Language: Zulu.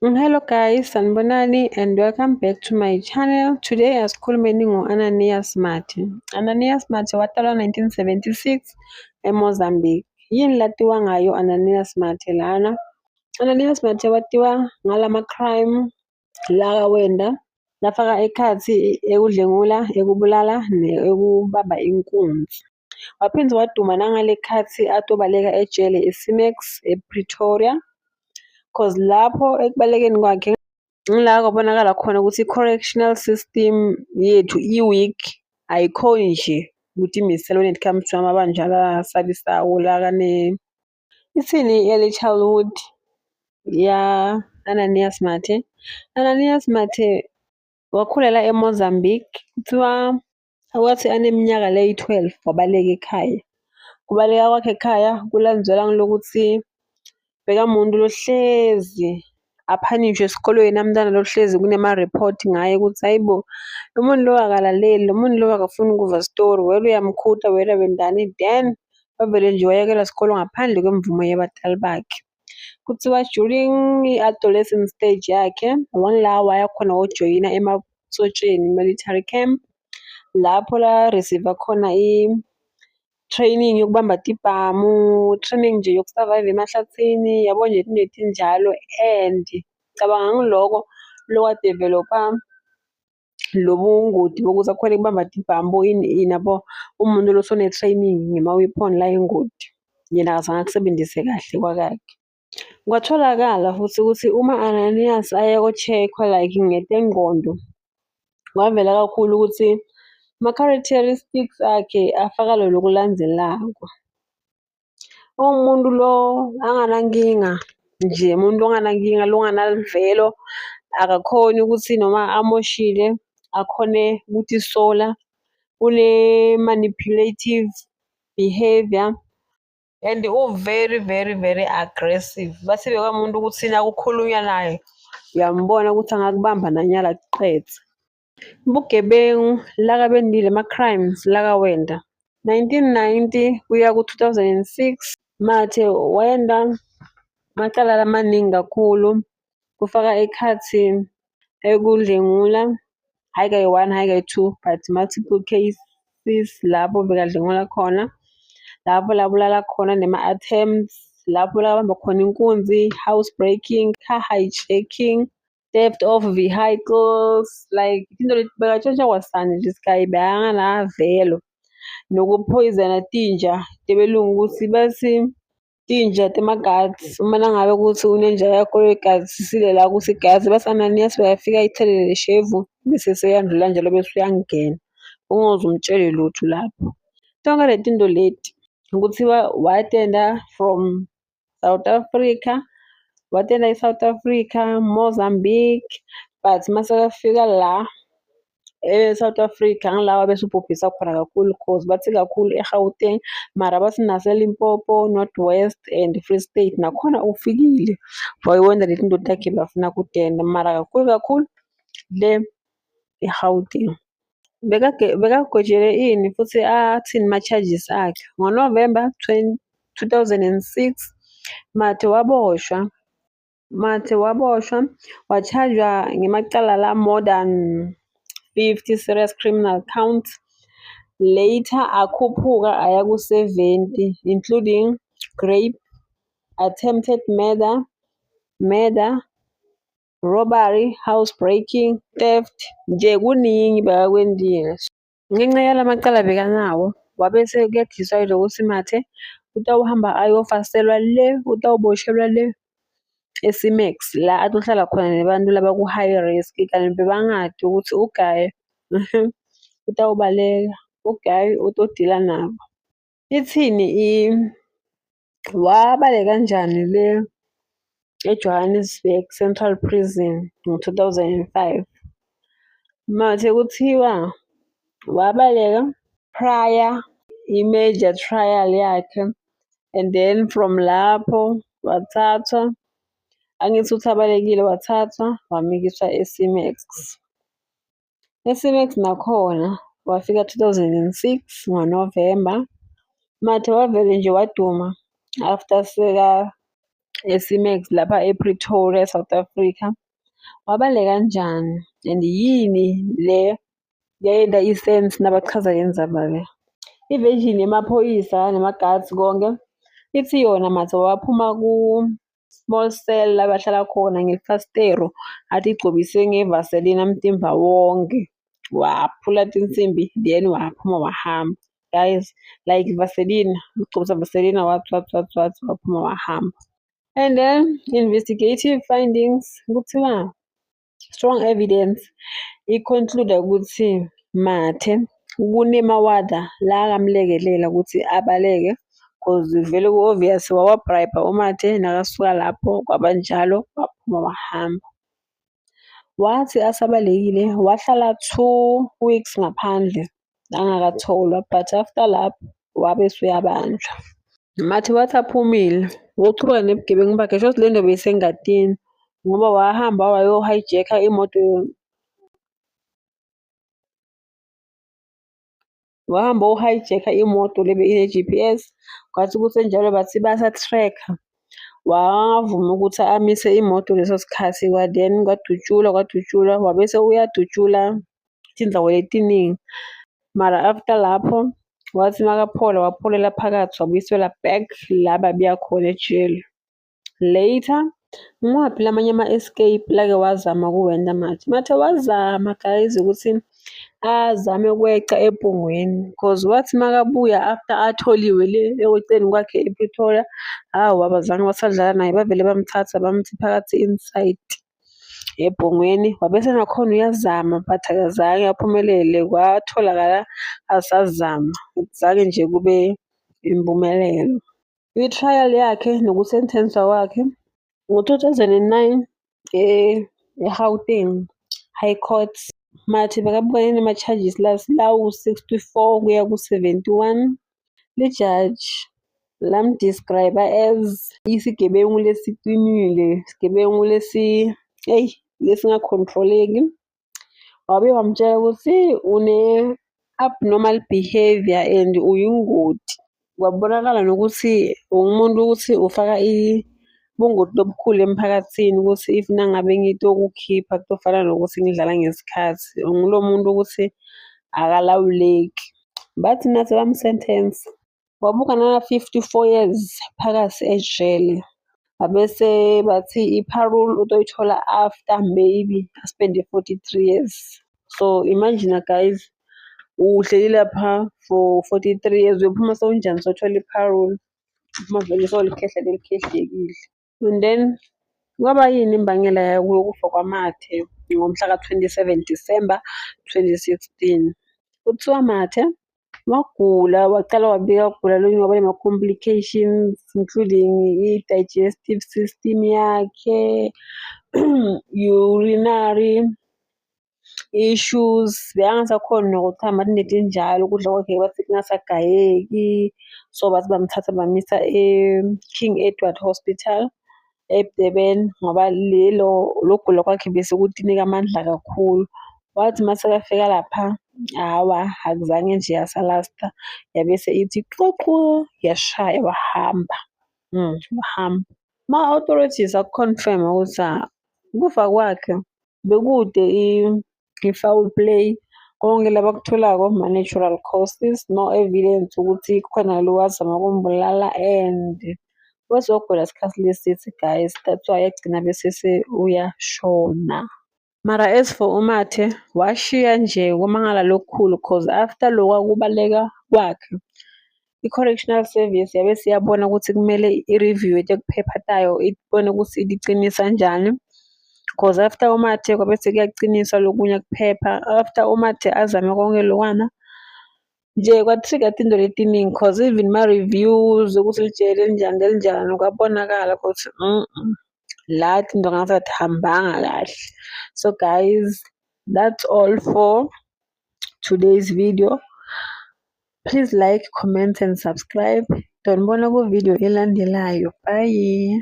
Hello guys, sanibonani and welcome back to my channel. Today asikhulumeni ngo-Ananias Mathe. Ananias Mathe watalwa 1976 eMozambique. Yini latiwa ngayo Ananias Mathe lana? Ananias Mathe watiwa ngalama crime lakawenda lafaka ekhatsi ekudlengula, ekubulala nekubamba inkunzi. Waphinde waduma nangale khathi atobaleka ejele e-C-Max ePretoria. 'Cause lapho ekubalekeni kwakhe ngila kwabonakala khona ukuthi i-correctional system yethu i-weak, ayikhoni nje ukuthi imisele when it comes to amabanjwa lasabisayo lakane. Ithini i-early childhood ya Ananias Mathe? Ananias Mathe wakhulela eMozambique. Kuthiwa wathi aneminyaka leyi-12 wabaleka ekhaya. Kubaleka kwakhe ekhaya kulandzelwa ngelokuthi bekamuntu lohlezi a-punishwe esikolweni, umntwana lohlezi kunema-report ngaye ukuthi hayi bo, lo muntu lo akalaleli, lo muntu lo akafuni ukuva story, wena uyamkhuta wena wendani. Then wavele nje wayekela isikolo ngaphandle kwemvumo yabatali bakhe. Kuthiwa during i-adolescent stage yakhe, wangila waya khona wojoyina emasotsheni, military camp, lapho la receive khona i-training yokubamba tibhamu, training nje yoku-survive emahlathini, yabo nje izinto etinjalo. And cabanga ngiloko lokwa-develop-a lobu ngoti bokuthi akhone ukubamba tibhamu ini ini yabo. Umuntu lo sone-training ngema-weapon layingoti, yena akazange akusebenzise kahle kwakakhe. Kwatholakala futhi ukuthi uma Ananias aye ko-check-wa like ngetengqondo, kwavela kakhulu ukuthi ama-characteristics akhe afaka lo lokulandzelako. Umuntu lo anganankinga nje, umuntu onganankinga longanaluvelo, akakhoni ukuthi noma amoshile akhone ukutisola, une-manipulative behaviour and u-very very very aggressive. Bathi bekamuntu ukuthi nakukhulunywa naye uyambona ukuthi angakubamba nanyala akuqedze. Bugebengu lakabendile ama-crimes lakawenda. 1990 kuya ku-2006 Mathe wenda amacala lamaningi kakhulu, kufaka ekhatsi ekudlengula, hhayi kayi-one, hhayi kayi-two, but multiple cases lapho bekadlengula khona, lapho labulala khona nema-attempts, lapho labamba khona inkunzi, housebreaking, car hijacking, theft of vehicles, like into leti bekatshontsha kwasani this guy bekanganavelo. Nokuphoyizena tinja tebelungu ukuthi bathi tinja tema-guards, uma nangabe ukuthi unenja yakho oyigadisile la ukuthi igazi, bathi Ananias uyafika ayithelele le shevu bese seyandlula kanjalo bese uyangena, ungaze umtshele lutho lapho. Tonke le tinto leti kuthiwa watenda from South Africa, watenda e-South Africa, Mozambique, but masekafika la e-South Africa ngila wabese ubhubhisa khona kakhulu, 'cause bathi kakhulu e-Gauteng, mara bathi nase-Limpopo, North West and Free State nakhona ufikile wayenza leti tinto takhe bafuna kutenta, mara kakhulu kakhulu le e-Gauteng. Bekagwetjelwe ini futhi athini ma-charges akhe? NgoNovemba 2006 Mathe waboshwa, Mathe waboshwa wa-charge-wa ngemacala la more than 50 serious criminal counts. Later akhuphuka aya ku-70, including rape, attempted murder, murder, robbery, housebreaking, theft, nje kuningi bekakwentile. Ngenca yalamacala bekanawo wabese kuya-decide-wa ukuthi Mathe utawuhamba ayofaselwa le, utawuboshelwa le e-C-Max la atohlala khona nebantu labaku-high risk, kanti bebangati ukuthi ugaye utawubaleka, ugaye utodila nabo. Ithini wabaleka kanjani le eJohannesburg Central Prison ngo-2005? Mathe kuthiwa wabaleka prior i-major trial yakhe and then from lapho wathathwa, angithi uthi abalekile, wathathwa wamikiswa e-C-Max. E-C-Max nakhona wafika 2006 ngoNovemba. Mathe wavele nje waduma after seka e-C-Max lapha e-Pretoria, South Africa. Wabaleka kanjani and yini le yayenta i-sense nabachaza le ndzaba le? I-version yemaphoyisa nama-guards konke ithi yona Mathe waphuma ku-small cell la bahlala khona ngefasitelo atigcobise ngevaselina umtimba wonke. Waphula tinsimbi then waphuma wahamba. Guys, like Vaseline, ugcobisa Vaseline wathi wathi wathi wathi waphuma wahamba. And then investigative findings kuthiwa strong evidence i-conclude ukuthi Mathe kunemawada la akamlekelela ukuthi abaleke cause vele ku-obvious wawa-bribe uMathe nakasuka lapho kwabanjalo waphuma wahamba. Wathi asabalekile wahlala 2 weeks ngaphandle angakatholwa, but after lapho wabe usuyabanjwa. Mathe wathi aphumile wochubeka nebugebengu bakhe, shuthi le nto beyisengatini ngoba wahamba wayo-hijack-a imoto, wahamba wayo-hijack-a imoto le ine-G_P_S. Kwathi kusenjalo bathi basa-track-a, wavuma ukuthi amise imoto leso sikhathi then kwadutshulwa kwadutshulwa wabese uyadutshula tindzawo letiningi. Mara after lapho wathi makaphola wapholela phakathi wabuyiselwa back la babuya khona ejele. Later, ngimaphi lamanye ama-escape lake wazama ukuwenza Mathe? Mathe wazama guys ukuthi azame ukweqa eBhongweni cause wathi makabuya after atholiwe le ekweceni kwakhe ePretoria, hawu abazange basadlala naye, bavele bamthatha bamthi phakathi inside eBhongweni. Wabe senakhona uyazama but akazange aphumelele, kwatholakala asazama, akuzange nje kube impumelelo. I-trial yakhe noku-sentence-wa kwakhe ngo-2009 e-Gauteng High Court. Mathe bekabukene nama-charges lawu-64 kuya ku-71. Lijaji lam-describe-a as isigebengu lesiqinile, isigebengu lesi eyi lesinga-control-eki. Wabe wamtshela ukuthi une-abnormal behaviour and uyingoti. Kwabonakala nokuthi umuntu ukuthi ufaka ubungoti lobukhulu emphakathini ukuthi if nangabe ngitokukhipha kutofana nokuthi ngidlala ngesikhathi. Ungulo muntu ukuthi akalawuleki. Bathi nase bam-sentence wabukana na-54 years phakathi ejele. Babese bathi i-parole utoyithola after maybe a-spend-e 43 years. So imagine guys, uhleli lapha for 43 years uyophuma sewunjani sewuthola i-parole? Uphuma vele sewulikhehla lelikhehlekile. And then kwaba yini imbangela yokufa kwaMathe ngomhla ka-27 December 2016? Kuthiwa Mathe wagula, wacala wabika ukugula lokhu waba nama-complications including i-digestive system yakhe, urinary issues. Bekangasakhoni nokuchama kunetinjalo, ukudla kwakhe bathi kungasagayeki. So bathi bamthatha bamisa e-King Edward Hospital e-Durban ngoba lelo lokugula kwakhe bese kutinika amandla kakhulu. Wathi masekafika lapha, hhawa akuzange nje yasa-last-a, yabese ithi xoxo yashaya wahamba, wahamba. Ma-authorities aku-confirm-a ukuthi ukufa kwakhe bekude i-foul play, konke labakutholako ma-natural causes, no evidence ukuthi khona lo wazama ukumbulala and wazogula isikhathi leside guys, that's why yagcina bese uyashona. Mara as for uMathe, washiya nje ukumangala lokukhulu cause after lokwa kubaleka kwakhe, i-Correctional Service yabe siyabona ukuthi kumele i-review tekuphepha tayo ibone ukuthi ilicinisa kanjani. Cause after uMathe kwabe sekuyaciniswa lokunye kuphepha, after uMathe azame konke lokwana, nje kwa-trigger tinto letiningi cause even ma-reviews ukuthi lijele linjani lelinjani kwabonakala ukuthi la tinto ngathi atihambanga kahle. So guys, that's all for today's video. Please like, comment and subscribe. Ngitonibona ku-video elandelayo. Bye.